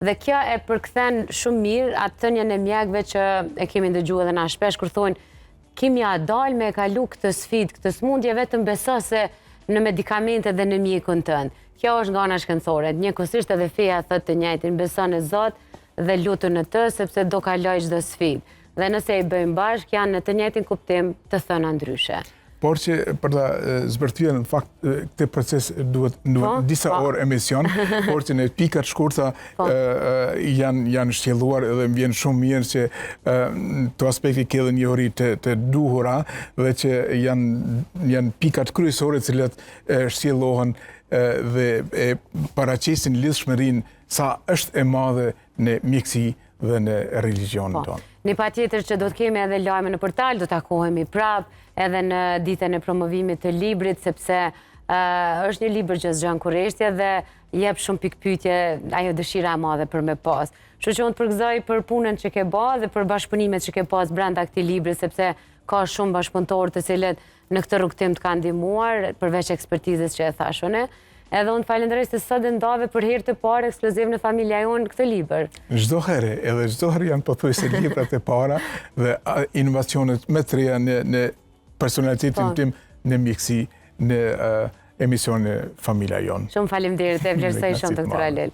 Dhe kjo e përkthen shumë mirë atë thënien e mjekëve që e kemi ndëgju edhe na shpesh kur thonë ki me ia dalë me e kalu këtë sfidë, këtë smundje, vetëm beso se në medikamente dhe në mjekun tënd. Kjo është nga ana shkencore. Njëkohësisht edhe feja thotë të njëjtin, beso në Zot dhe lutu në të sepse do kalojë çdo sfidë. Dhe nëse i bëjmë bashkë janë në të njëjtin kuptim të thëna ndryshe. Por që për ta zbërthyer në fakt këtë proces duhet duhet po, disa po. orë emision, por që në pika të shkurta po. janë janë shtjelluar edhe më vjen shumë mirë që në këto aspekte ke edhe njohuri të, të duhura dhe që janë janë pikat kryesore të cilat shtjellohen dhe e paraqesin lidhshmërinë sa është e madhe në mjekësi dhe në religjionin po. tonë. Ne patjetër që do të kemi edhe lajme në portal, do takohemi prap edhe në ditën e promovimit të librit, sepse është një libër që zgjon kureshtje dhe jep shumë pikëpyetje ajo dëshira e madhe për me pas. Kështu që unë të përgëzoj për punën që ke ba dhe për bashkëpunimet që ke pas brenda këtij libri, sepse ka shumë bashkëpunëtorë të cilët në këtë rrugëtim të kanë ndihmuar, përveç ekspertizës që e thashë unë. Edhe unë të falenderoj se sot e ndave për herë të parë ekskluziv në Familja Jonë këtë libër. Çdo herë, edhe çdo herë janë pothuajse librat e para dhe inovacionet më të reja në, në personalitetin po. tim në mjekësi, në emisionin Familja Jonë. Shumë faleminderit, e vlerësoj shumë, doktor Halil.